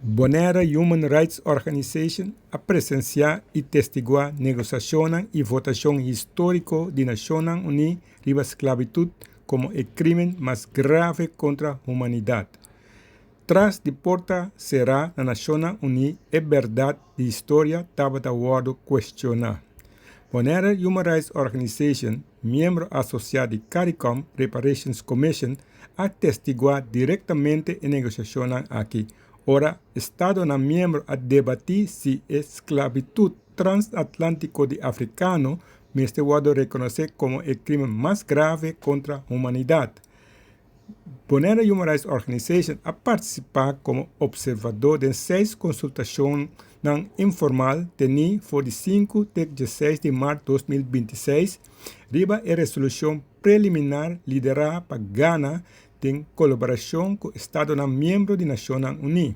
Bonaire Human Rights Organization a presensiá i testiguá negosiashonnan i votashon históriko di Nashonnan Uní riba sklabitut komo e krímen mas grave kontra humanidat. Tras di porta será na Nashonnan Uní e bèrdat di historia tabata wòrdu kuestioná. Bonaire Human Rights Organization, miembro asosiá di Caricom Reparations Commission, a testiguá direktamente e negosiashonnan aki ora estadonan miembro a debatí si e sklabitut transatlántiko di afrikano mester wòrdu rekonosé komo e krímen mas grave kontra humanidat. Bonaire Human Rights Organization a partisipá komo opservadó den seis konsultashonnan informal tení for di sinku te dieseis di mart 2026 riba e resolushon preliminar liderá pa Ghana den kolaborashon ku estadonan miembro di Nashonnan Uní.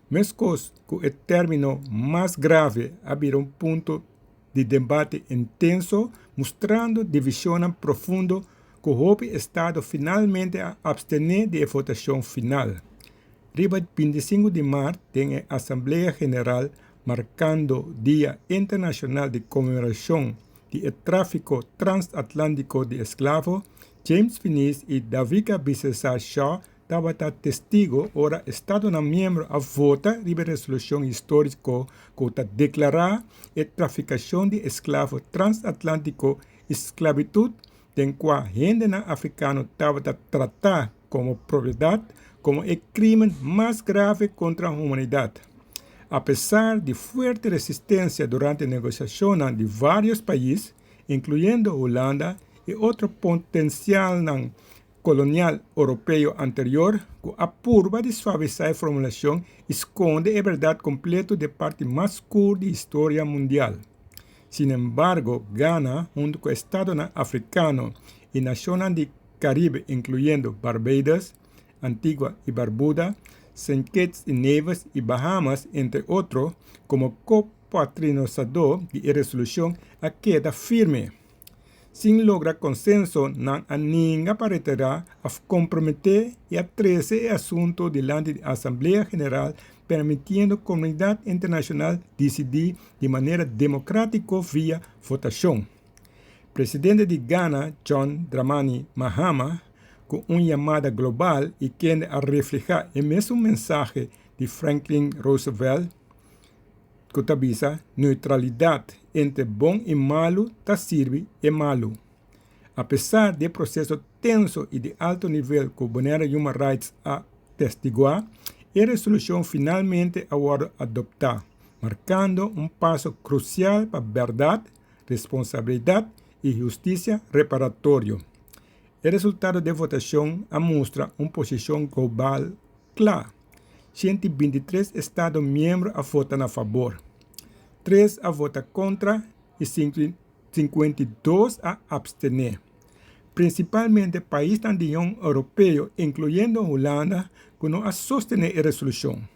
Meskos ku e término mas grave a bira un punto di debate intenso, mustrando divishonnan profundo ku hopi estado finalmente a abstené di e votashon final. Riba 25 di mart den e Asamblea General markando Dia Internashonal di Konmemorashon di e Tráfiko Transatlántiko di Esklavo, James Finies i Davika Bisesar Shaw tabata testigo ora estadonan miembro a vota riba e resolushon históriko ku ta deklará e trafikashon di esklavo transatlántiko i sklabitut den kua hendenan afrikano tabata tratá komo propiedat komo e krímen mas grave kontra humanidat. Apesar di fuerte resistensia durante negosiashonnan di vários pais, inkluyendo Hulanda i otro potensialnan kolonial oropeo anterior, ku a purba di suavisá e formulashon i skonde e bèrdat kompleto di e parti mas skur di historia mundial. Sinembargo, Ghana, huntu ku estadonan afrikano i nashonnan di Karibe inkluyendo Barbados, Antigua i Barbuda, Saint Kitts i Nevis i Bahamas, entre otro, komo ko-patrinosadó di e resolushon a keda firme. Sin logra konsenso nan a ninga pa retirá òf komprometé i a trese e asuntu dilanti di Asamblea General permitiendo komunidat internashonal disidí di manera demokrátiko via votashon. Presidente di Ghana John Dramani Mahama ku un yamada global i kende a reflehá e mesun mensahe di Franklin Roosevelt ku ta bisa neutralidat entre bon i malu ta sirbi e malu. Apesar di e proseso tenso i di alto nivel ku Bonaire Human Rights a testiguá, e resolushon finalmente a wòrdu adoptá, markando un paso krusial pa bèrdat, responsabilidat i hustisia reparatorio. E resultado di e votashon a mustra un posishon global kla. 123 estado miembro a vota na fabor, tres a vota kontra i 52 a abstené. Prinsipalmente paisnan di Union Europeo, inkluyendo Hulanda, ku no a sostené e resolushon.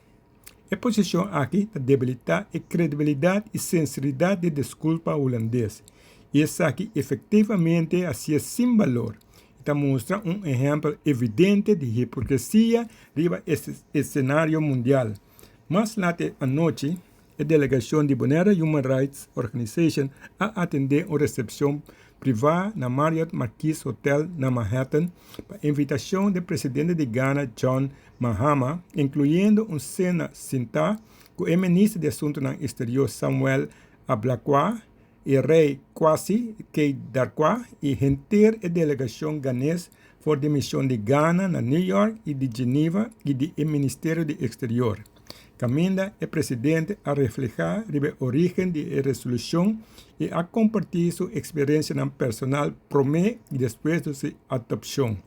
E posishon aki ta debilitá e kredibilidat i sinseridat di diskulpa hulandes, i esaki efektivamente hasié sin balor i ta mustra un ehèmpel evidente di hipokresia riba e esenario mundial. Mas lat e anochi, e delegashon di Bonaire Human Rights Organization a atendé un resepshon privá na Marriott Marquis Hotel na Manhattan pa invitashon di presidente di Ghana John Mahama, inkluyendo un sena sintá ku e minister di Asuntunan Eksterior Samuel Ablakwa, e rei Kwasi K. Darkwa i henter e delegashon ghanes for di mishon di Ghana na New York i di Geneva i di e Ministerio di Eksterior, kaminda e presidente a reflehá riba e orígen di e resolushon i a kompartí su eksperensianan personal promé i despues di su adopshon.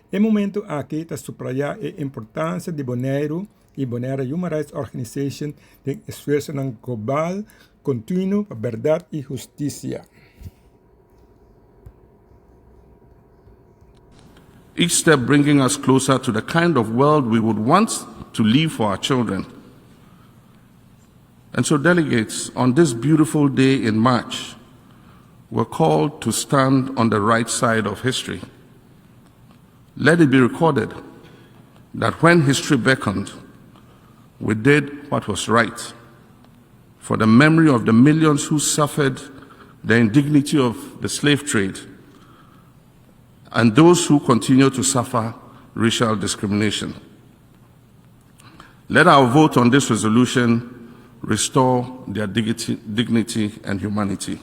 E momentu aki ta suprayá e importansia di Boneiru i Bonaire Human Rights Organization den esfuersonan global kontinuo pa bèrdat i hustisia. Each step bringing us closer to the kind of world we would want to leave for our children. And so, delegates, on this beautiful day in March, we're called to stand on the right side of history. Let it be recorded that when history beckoned, We did what was right. For the memory of the millions who suffered the indignity of the slave trade and those who continue to suffer racial discrimination. Let our vote on this resolution restore their dignity, dignity and humanity.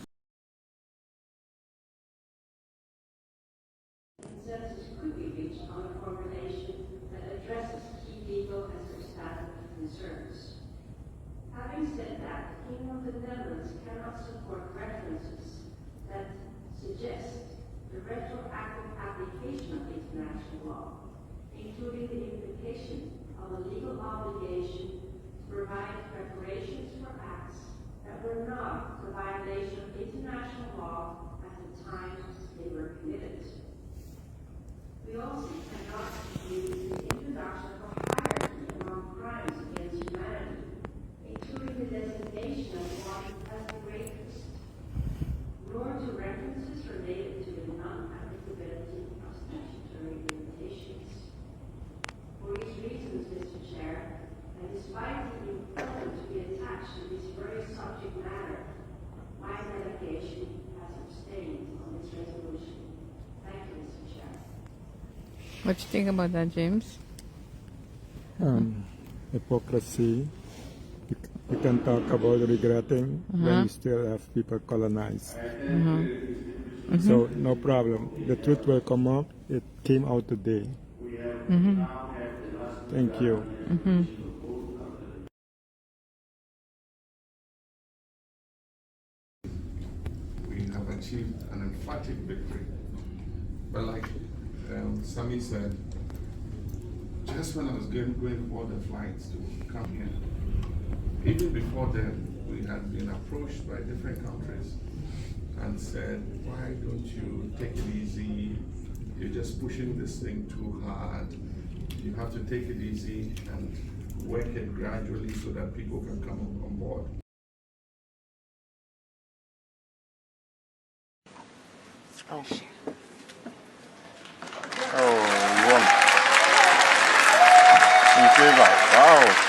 Consensus could be reached on a formulation that addresses key legal and substantive concerns. Having said that, the Kingdom of the Netherlands cannot support references that suggest the retroactive application of international law, including the implication of a legal obligation to provide reparations for acts that were not the violation of international law at the time they were committed. We also cannot agree to the introduction of a hierarchy among crimes against humanity, including the designation of one as the greatest, nor to references related to the non-applicability of statutory limitations. For these reasons, Mr. Chair, and despite the importance we attach to this very subject matter, my delegation has abstained on this resolution. Thank you, Mr. Chair. What you think about that, James? Hypocrisy. You can talk about regretting when you still have people colonized. So no problem. The truth will come up. It came out today. Thank you. We have achieved an emphatic victory. But like Sammy said, just when I was going for the flights to come here, even before then, we had been approached by different countries and said, why don't you take it easy? You're just pushing this thing too hard. You have to take it easy and work it gradually so that people can come on board. Oh. Oh, you won. In favor. Wow.